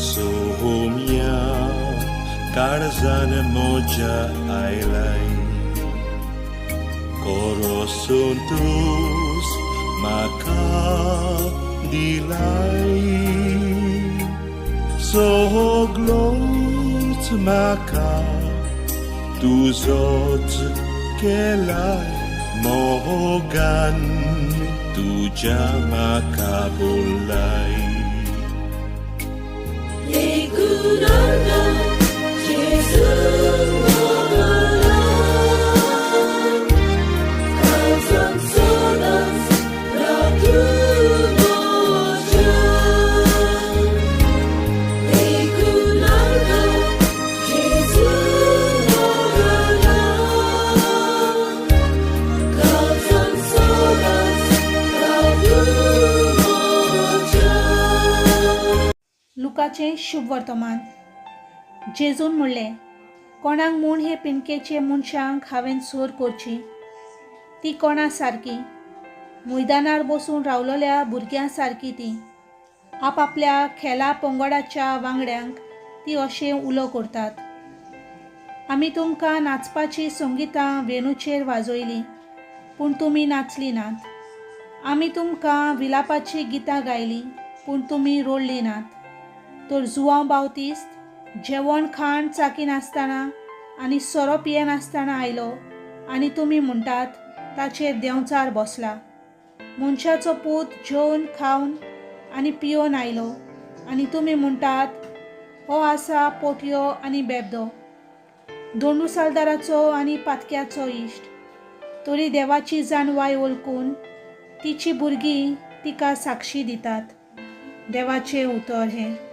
सोम्या काळजान म्हज्या आयलाय कोरो संतोस म्हाका दिलाय सगलोच म्हाका तुजोच केलाय मोगान तुज्या म्हाका बोलाय. Gesù Kalzan sodas Ratu Mojan Ekunarga Gesù Kalzan sodas Ratu Mojan. लुकाचें शुभ वर्तमान. जेजून म्हणलें, कोणाक म्हूण हे पिंडकेचे मनशांक हांवें सोर करची? ती कोणा सारकी? मैदानार बसून रावलेल्या भुरग्यां सारकी. ती आपापल्या खेला पंगडाच्या वांगड्यांक ती अशें उलो करतात, आमी तुमकां नाचपाची संगितां वेणूचेर वाजयलीं, पूण तुमी नाचलीं नात. आमी तुमकां विलापाचीं गितां गायलीं, पूण तुमी रडलीं नात. तर जुवांव बावतिस्त जेवण खाण चाकिनासतना आनी सोरो पियेनासतना आयलो आनी तुमी म्हणटात, ताचेर देंवचार बसला. मनशाचो पूत जेवन खावन आनी पियोवन आयलो आनी तुमी म्हणटात, हो आसा पोटयो आनी बेबदो, दोंडुसालदाराचो आनी पातक्याचो इश्ट. तरी देवाची जाणवाय वळखून तिची भुरगीं तिका साक्षी दितात. देवाचें उतर हें.